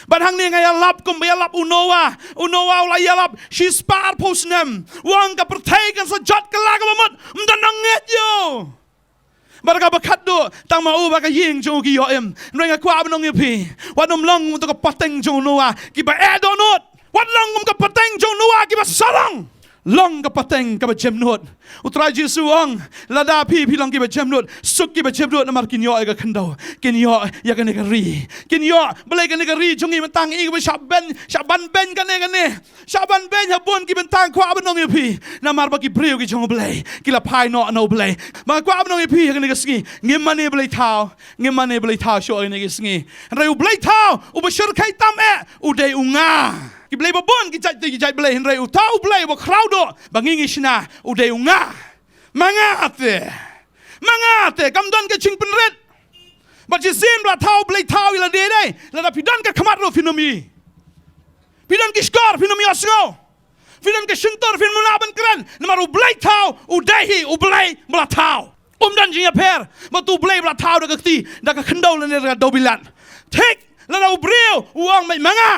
Bad hangne nga ïalap kumba ïalap u Noah. U Noah u la ïalap shispah arphew snem, u ong ka pyrthei kan sa jot kylla kaba mut, ym don nongngeit ïa u. Bad kaba khatduh, tang ma u bad ka ïing jong u ki ïoh im. Hynrei nga kwah ban ong ïa phi, wat nym long kum tu ka pateng jong u Noah, kiba eh dohnud. Wat long kum ka pateng jong u Noah, kiba sarong. Long ka pateng kaba jemnud. U Trai Jisu u ong, lada phi phi long kiba jemnud, suk kiba jemnud, namar kin ïoh ïa ka khyndew, kin ïoh ïa kane ka ri. Kin ïoh, balei kane ka ri jong ngi mynta ngi i kaba shah beiñ, shah ban beiñ kane kane. Shah ban beiñ ha bun ki bynta. Kwah ban ong ïa phi, namar ba ki briew ki jong U Blei ki la phai noh na U Blei. Bad nga kwah ban ong ïa phi ha kane ka sngi, ngim mane blei thaw, ngim mane blei thaw shuh ha kane ka sngi. Hynrei U Blei thaw uba shyrkhei tam eh, u dei u nga. Ki blei ba bun ki jait te ki jait blei, hynrei uta U Blei uba khraw duh ba ngi ngi shna, u dei u nga. Ma nga te, ma nga te, kam don ka jingpynrit. Bad shisien ba la thaw U Blei thaw ïa lade dei, lada phi don ka khmat ruh phin ym i. Phi don ki shkor phin ym ïohsngew. Phi don ka shyntur phin ym lah ban kren. Namar U Blei thaw u dei hi U Blei ba la thaw. Um don jingïapher bad U Blei ba la thaw da ka kti, da ka khyndew lane da ka dewbilat. Thik, lada u briew u ong, mei ma nga,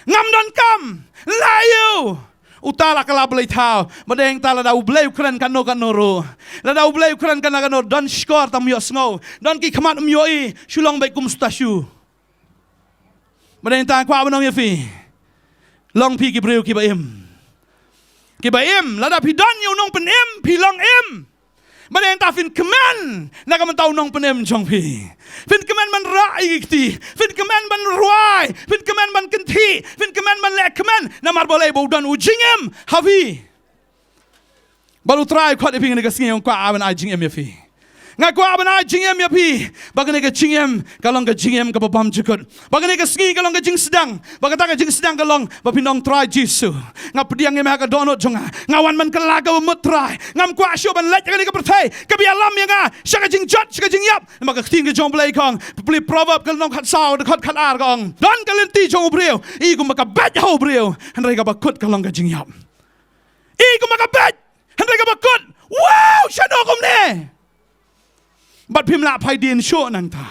ngam don kam, la ïew. Uta la ka la blei thaw. Bad ïa ngi ta lada U Blei u kren kano kano ruh, lada U Blei u kren kano kano, don shkor tam ïohsngew, don ki khmat ym ïohi, shu long beit kum statue. Bad ïa ngi ta kwah ban ong ïa phi, long phi ki briew kiba im. Kiba im, lada phi don ïa u nongpynim, phi long im. Bad ïa ngi ta phin kmen na ka bynta u nongpynim jong phi. Phin kmen ban rah ïa ki kti, phin kmen ban rwai, phin kmen ban kynthih, phin kmen ban leh kmen, namar balei, ba u don u jingim ha phi. Bad U Trai u khot ïa phi kane ka sngi, nga kwah ban ai jingim ïa phi. Nga kwah ban ai jingim ïa phi. Ba kane ka jingim ka long ka jingim kaba bymjukut. Ba kane ka sngi ka long ka jingsdang. Ba kata ka jingsdang ka long ba phin ong, Trai Jisu, nga pdiang ïa me ha ka dohnud jong nga. Nga wan ban kylla kaba mut, Trai. Ngam kwah shuh ban leit ha kane ka pyrthei kaba ïalam ïa nga sha ka jingjot, sha ka jingïap. Namar ka ktien ka jong U Blei ka ong, pule Proverb ka lynnong khatsaw, dkhot khatar, ka ong, don ka lynti jong u briew i kumba ka beit ha u briew, hynrei kaba kut ka long ka jingïap. I kumba ka beit, hynrei kaba kut, wow, shano kumne. Bad phim lah phaidien shuh nangta.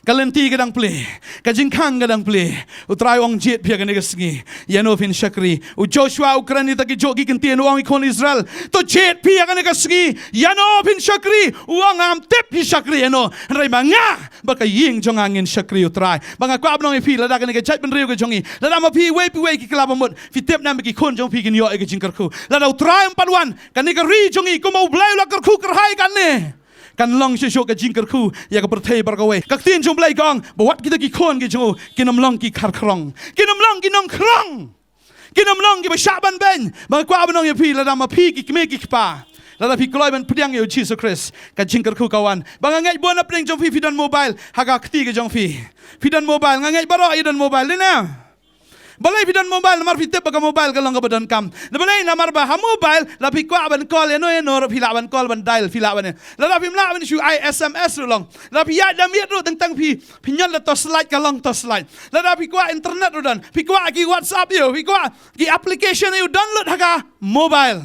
Ka lynti ka dang plie, ka jingkhang ka dang plie. U Trai u ong, jied phi ha kane ka sngi. Ïano phin shakri? U Joshua u kren ïa kita kijuh ki ktien, u ong ïa ki khun Israel, to jied phi ha kane ka sngi. Ïano phin shakri? U ong, ngam tip phi shakri ïano, hynrei ma nga bad ka ïing jong nga ngin shakri U Trai. Bad nga kwah ban ong ïa phi, lada kane ka jaitbynriew ka jong ngi, lada ma phi iwei pa iwei ki kylla ba mut, phi tip ne em ba ki khun jong phi kin ïoh ïa ka jingkyrkhu? Lada U Trai um pat wan, kane ka ri jong ngi kumba U Blei u la kyrkhu kyrhai kane, kan long shisha ka jingkyrkhu ïa ka pyrthei baroh kawei. Ka ktien jong U Blei ka ong ba wat kita ki khun ki jong u kin ym long ki kharkhrong, kin ym long ki nongkhrong, kin ym long kiba shah ban beiñ. Bad nga kwah ban ong ïa phi, lada ma phi ki kmie ki kpa, lada phi kloi ban pdiang ïa U Jisu Khrist, ka jingkyrkhu ka wan. Bad nga ngeit bun na pdeng jong phi phi don mobile ha ka kti ka jong phi. Phi don mobile, nga ngeit baroh ïa don mobile, dei ne? Balei phi don mobile? Namar phi tip ba ka mobile ka long kaba donkam. Namar balei? Namar ba ha mobile lada phi kwah ban call ïano ïano ruh phi lah ban call, ban dial, phi lah ban. Lada phim lah ban shu ai S M S ruh long. Lada phi ïaid da miet ruh, teng teng phi, phi ñion da torchlight, ka long torchlight. Lada phi kwah internet ruh don. Phi kwah ki WhatsApp ïa u, phi kwah ki application ïa u, download ha ka mobile.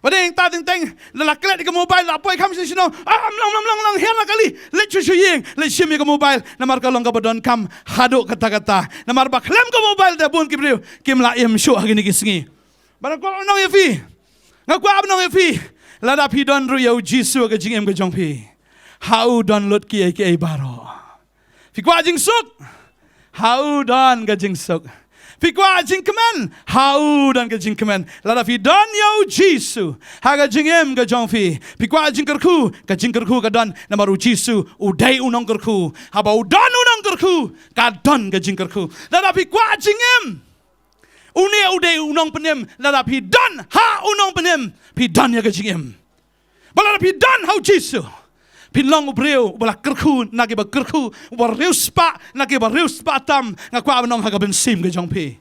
Ba dei ta teng teng, la la klet ïa ka mobile, la poi kham shisha shisha. Ah, mlong, mlong, mlong, mlong, hiar la kali. Leit shu shu ïing, leit shim ïa ka mobile. Namar ka long kaba donkam haduh katta katta. Namar ba khlem ka mobile te bun ki briew kim lah im shuh ha kine ki sngi. Ba nga kwah ban ong ïa phi. Nga kwah ban ong ïa phi. Lada phi don ruh ïa u Jisu ha ka jingim ka jong phi, ha u don lut kiei kiei baroh. Phi kwah jingsuk? Ha u don ka jingsuk. Phi kwah jingkmen? Ha u don ka jingkmen. Lada phi don ïa u Jisu ha ka jingim ka jong phi, phi kwah jingkyrkhu? Ka jingkyrkhu ka don, namar u Jisu u dei u nongkyrkhu. Haba u don u nongkyrkhu, ka don ka jingkyrkhu. Lada phi kwah jingim, une u dei u nongpynim. Lada phi don ha u nongpynim, phi don ïa ka jingim. Ba lada phi don ha u Jisu, phin long u briew uba la kyrkhu na kiba kyrkhu, uba riewspah na kiba riewspah tam. Nga kwah ban ong ha ka mynsiem ka jong phi.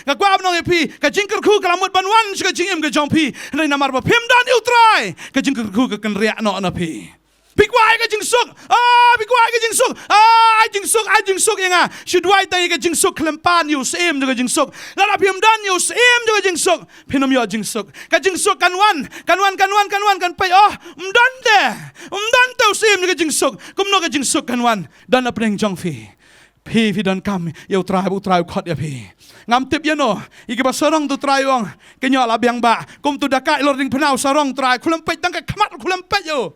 Nga kwah ban ong ïa phi, ka jingkyrkhu ka la mut ban wan sha ka jingim ka jong phi. Hynrei namar ba phim don ïa u Trai, ka jingkyrkhu ka kynriah noh na phi. Phi kwah ïa ka jingsuk? Ah, phi kwah ïa ka jingsuk? Ah, ai jingsuk, ai jingsuk ïa nga. Shu duwai tang ïa ka jingsuk, khlem pan ïa u Syiem jong ka jingsuk. Lada phim don ïa u Syiem jong ka jingsuk, phin ym ïoh jingsuk. Ka jingsuk kan wan, kan wan, kan wan, kan wan, kan peit. Oh, ym don te. Ym don te u Syiem jong ka jingsuk. Kumno ka jingsuk kan wan? Don hapdeng jong phi. Phi, phi donkam ïa u Trai, u Trai u khot ïa phi. Ngam tip ïano, ïa kiba sarong tu u Trai u ong, ka ñiuh la biang bha. Kum tu dakait halor diengphna u sarong u Trai, khlem peit tang ka khmat, khlem peit ïa u.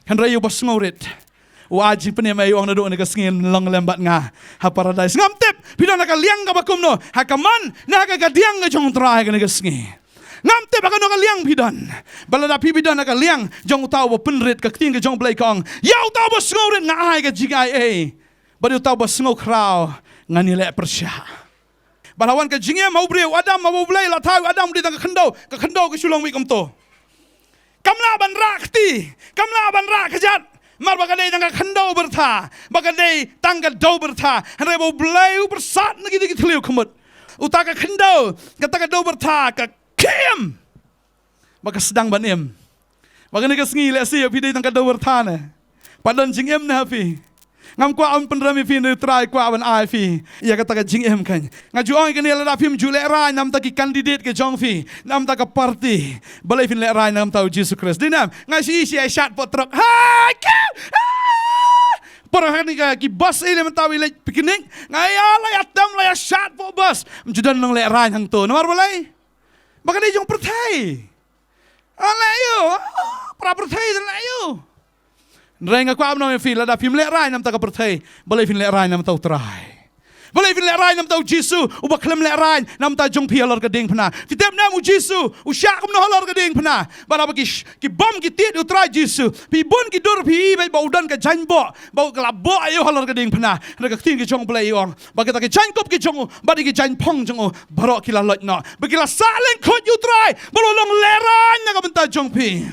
Hynrei uba sngewrit, u ai jingpynim, u ong naduh kane ka sngi long lem bad nga ha paradais. Ngam tip phi don ha ka liang kaba kumno, ha ka mon ne ha ka kadiang ka jong u Trai kane ka sngi. Ngam tip ha kano ka liang phi don. Ba lada phi, phi don ha ka liang jong uta uba pynrit, ka ktien ka jong u Blei ka ong, ïa uta uba sngewrit nga ai ka jingaiei, bad ïa uta uba sngewkhraw ngan ïaleh pyrshah. Ba la wan ka jingim ha u briew Adam, haba u Blei u la thaw ïa u Adam u dei tang ka khyndew, ka khyndew ka shu long mih kumto. Kam lah ban rah kti, kam lah ban rah kjat. Namar ba ka dei tang ka khyndew byrtha, ba ka dei tang ka dew byrtha. Hynrei ba u Blei u pyrsad na kine ki thliew khmut, uta ka khyndew, kata ka dew byrtha ka khie im. Ba ka sdang ban im. Ba kane ka sngi lehse ïa phi dei tang ka dew byrtha ne. Pat don jingim ne ha phi. Ngam kwah ban pynrem ïa phi, hynrei u Trai u kwah ban ai phi ïa kata ka jingim kan. Nga ju ong ïa kane, lada phim ju lehraiñ na bynta ki candidate ka jong phi, na bynta ka party, balei phin lehraiñ na bynta u Jisu Khrist? Dei ne em? Nga shu ïohi shu ïa shad poh trok. Ha, ka, ah! Por hangne ka ki bus ei leh mynta ba ïaleit picnic. Nga ïa la ïa tem la ïa shad poh bus. Ym ju don nonglehraiñ hangto. Namar balei? Ba ka dei jong pyrthei. Ala ïa u, para pyrthei te la ïa u. Hynrei nga kwah ban ong ïa phi, lada phim lehraiñ na bynta ka pyrthei, balei phin lehraiñ na bynta u Trai? Balei phin lehraiñ na bynta u Jisu, uba khlem lehraiñ na bynta jong phi halor ka diengphna? Phi tip ne em u Jisu u shah kumno halor ka diengphna? Ba lada ba ki sh-, ki bom ki tied ïa u Trai Jisu, phi bun ki dur phi i beit ba u don ka jaiñboh, ba u ka la boh ïa u halor ka diengphna. Hynrei ka ktien ka jong u Blei i ong ba kita ki jaiñkup ki jong u bad ïa ki jaiñphong jong u baroh ki la loit noh, ba ki la sah lyngkhuit ïa u Trai, ba u la long lehraiñ na ka bynta jong phi.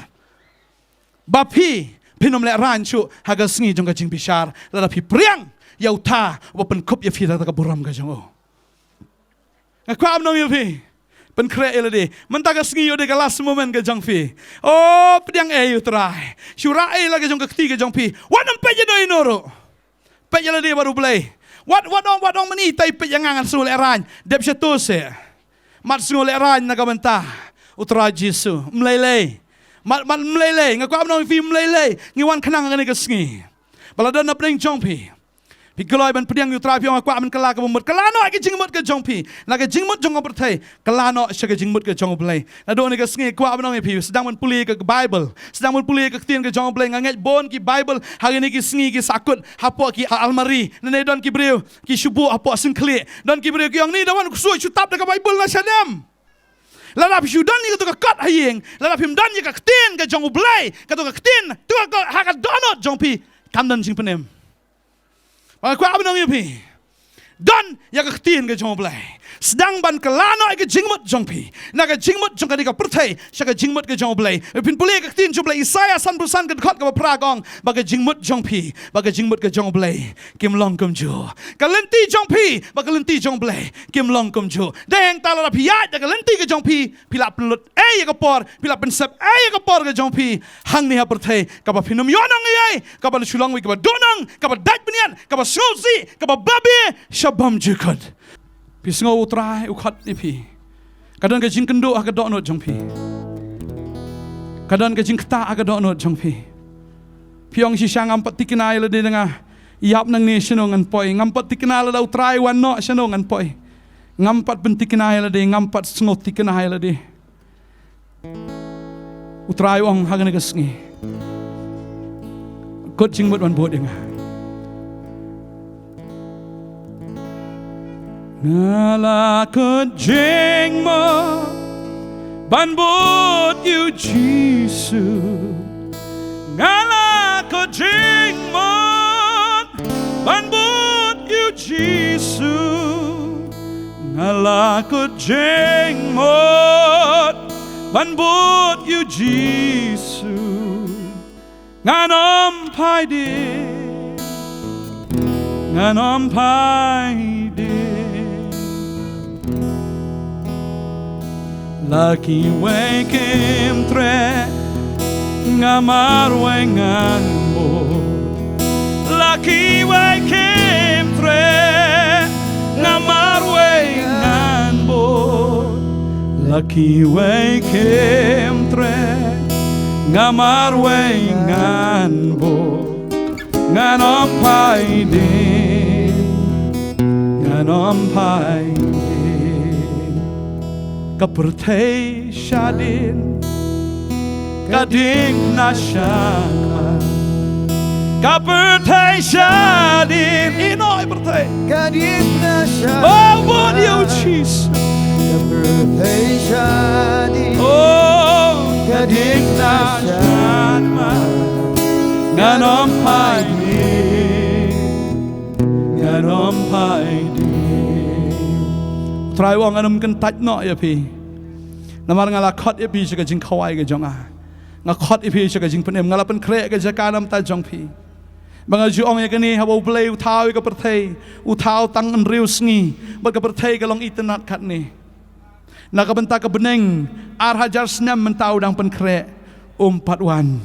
Ba phi, phin ym lehraiñ shuh ha ka sngi jong ka jingbishar, lada phi pdiang ïa uta uba pynkup ïa phi da kata ka burom ka jong u. Nga kwah ban ong ïa phi, pynkhreh ïa lade. Mynta ka sngi u dei ka last moment ka jong phi. O, pdiang ei ïa u Trai. Shu rah ei la ka jong ka kti ka jong phi. Wat nym peit ïano ïano ruh. Peit ïa lade bad u Blei. Wat, wat ong, wat ong mynta peit ïa nga, ngan sngew lehraiñ. Dep shato seh. Mat sngew lehraiñ na ka bynta u Trai Jisu. Ym lei lei. Mat, mat ym lei lei. Nga kwah ban ong ïa phi ym lei lei. Ngi wan khnang ha kane ka sngi. Ba la don hapdeng jong phi, phi kloi ban pdiang ïa u Trai, phi ong nga kwah ban kylla kaba mut. Kylla noh ïa ka jingmut ka jong phi na ka jingmut jong ka pyrthei. Kylla noh sha ka jingmut ka jong u Blei. Naduh kane ka sngi kwah ban ong ïa phi, sdang ban pule ïa ka Baibl, sdang ban pule ïa ka ktien ka jong u Blei. Nga ngeit bun ki Baibl ha kine ki sngi ki sahkut hapoh ki almari. Nangne don ki briew ki shu buh hapoh syngkhlieh. Don ki briew ki ong ni da wan ksuid shu tap da ka Baibl na sha dem. Lada phi shu don ïa kato ka kot ha ïing, lada phim don ïa ka ktien ka jong u Blei, kato ka ktien, to ka kot ha ka dohnud jong phi, kam don jingpynim. Ba nga kwah ban ong ïa phi, don ïa ka ktien ka jong u Blei. Sdang ban kylla noh ïa ka jingmut jong phi na ka jingmut jong kane ka pyrthei sha ka jingmut ka jong u Blei. Phin pule ïa ka ktien jong u Blei, Isaïah sanphew san ka dkhot kaba phra ka ong ba ka jingmut jong phi bad ka jingmut ka jong u Blei kim long kumjuh. Ka lynti jong phi bad ka lynti jong u Blei kim long kumjuh. Dei hangta lada phi ïaid da ka lynti ka jong phi, phi lah pynlut ei ïa ka por, phi lah pynsep ei ïa ka por ka jong phi hangne ha pyrthei, kaba phin ym ïoh nang ei ei, kaba la shu long wei kaba duhnong, kaba dait bniat, kaba sngewsih, kaba babe sha bymjukut. Phi sngew u Trai u khot ïa phi. Ka don ka jingkynduh ha ka dohnud jong phi. Ka don ka jingktah ha ka dohnud jong phi. Phi ong shisha ngam pat thikna ïa lade da nga ïap nangne shano ngan poi. Ngam pat thikna lada U Trai wan noh shano ngan poi. Ngam pat pynthikna ïa lade, ngam pat sngewthikna ïa lade. U Trai u ong ha kane ka sngi. Kut jingmut ban bud ïa nga. Nga la kut jingmut ban bud ïa u Jisu. Nga la kut jingmut ban bud ïa u Jisu. Nga la kut jingmut ban bud ïa u Jisu. Ngan ym phai dien, ngan ym phai dien. La kiwei kim treh, nga marwei ngan bud. La kiwei kim treh, nga marwei ngan bud. La kiwei kim treh, nga marwei ngan bud. Ngan ym phai dien, ngan ym phai dien. Ka pyrthei shadien, ka diengphna shakhmat. Ka pyrthei shadien, ïehnoh ïa pyrthei. Ka diengphna shakhmat. Oh, bud ïa u Jisu. Ka pyrthei shadien. Oh, ka diengphna shakhmat. Ngan ym phai dien, ngan ym phai dien. U Trai u ong ngan ym kyntait noh ïa phi. Namar nga la khot ïa phi sha ka jingkhawai ka jong nga. Nga khot ïa phi sha ka jingpynim, nga la pynkhreh ka jaka na bynta jong phi. Ba nga ju ong ïa kane, haba U Blei u thaw ïa ka pyrthei, u thaw tang hynriew sngi, bad ka pyrthei ka long itynnad katne. Na ka bynta ka bneng, ar hajar snem mynta u dang pynkhreh, um pat wan.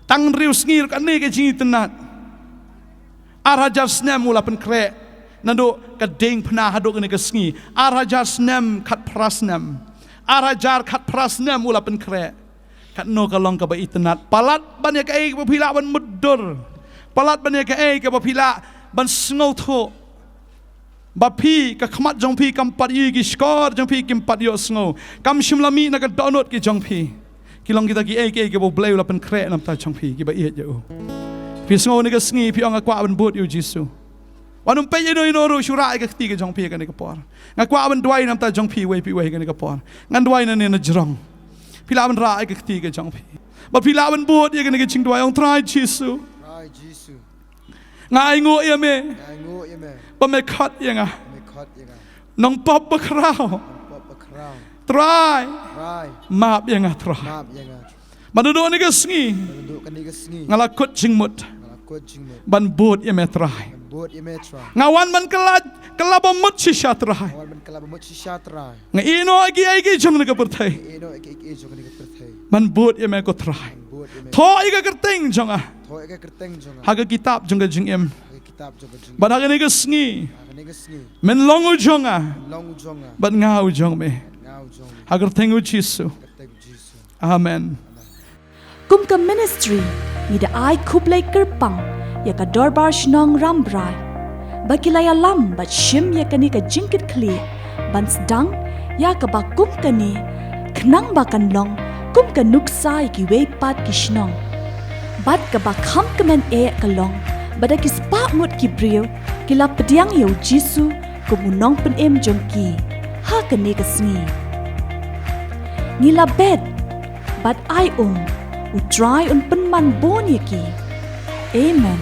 Tang hynriew sngi ruh kane ka jingitynnad. Ar hajar snem u la pynkhreh. Naduh ka diengphna haduh kane ka sngi. Ar hajar snem khatphra snem. Ar hajar khatphra snem u la pynkhreh. Katno ka long kaba itynnad. Palat ban ïa kaei kaba phi lah ban mutdur. Palat ban ïa kaei kaba phi lah ban sngewthuh. Ba phi, ka khmat jong phi kam pat ïohi, ki shkor jong phi kim pat ïohsngew. Kam shym la mih na ka dohnud ki jong phi. Ki long kita kiei kiei kiba U Blei u la pynkhreh na bynta jong phi, kiba ïeit ïa u. Phi sngew kane ka sngi, phi ong nga kwah ban bud ïa u Jisu. Wat nym peit ïa no ïa no ruh, shu rah ïa ka kti ka jong phi kane ka por. Nga kwah ban duwai na bynta jong phi iwei pa iwei kane ka por. Ngan duwai nangne na jrong. Phi lah ban rah ïa ka kti ka jong phi. Bad phi lah ban bud ïa kane ka jingduwai, ong Trai Jisu. Trai Jisu. Nga ainguh ïa me. Nga ainguh ïa me. Ba me khot ïa nga. Ba me khot ïa nga. Nongpop bakhraw. Nongpop bakhraw. Trai. Trai. Map ïa nga Trai. Map ïa nga. Ba naduh kane ka sngi. Ba naduh kane ka sngi. Nga la kut jingmut. Nga la kut jingmut. Ban bud ïa me Trai. Ban bud ïa me Trai. Nga wan ban kylla, kylla ba mut shisha Trai. Nga wan ban kylla ba mut shisha Trai. Nga ïehnoh ïa kiei kiei jong kane ka pyrthei. Nga ïehnoh ïa kiei kiei jong kane ka pyrthei. Ban bud ïa me ko Trai. Ban bud ïa me. Thoh ïa ka kyrteng jong nga. Thoh ïa ka kyrteng jong nga. Ha ka kitab jong ka jingim. Ha ka kitab jong ka jingim. Bad ha kane ka sngi. Ha kane ka sngi. Men long u jong nga. Men long u jong nga. Bad nga u jong me. Bad nga u jong me. Ha ka kyrteng u Jisu. Ha ka kyrteng u Jisu. Amen. Amen. Kum ka ministry, ngi da ai khublei kyrpang ïa ka Dorbar Shnong Rambrai ba ki la ïalam bad shim ïa kane ka jingkitkhlieh ban sdang ïa kaba kum kane, khnang ba kan long kum ka nuksa ïa kiwei pat ki shnong. Bad kaba kham kmen eh ka long ba da ki spah ngut ki briew ki la pdiang ïa u Jisu kum u Nongpynim jong ki ha kane ka sngi. Ngi la bet bad ai um, U Trai un pynman bun ïa ki. Amen.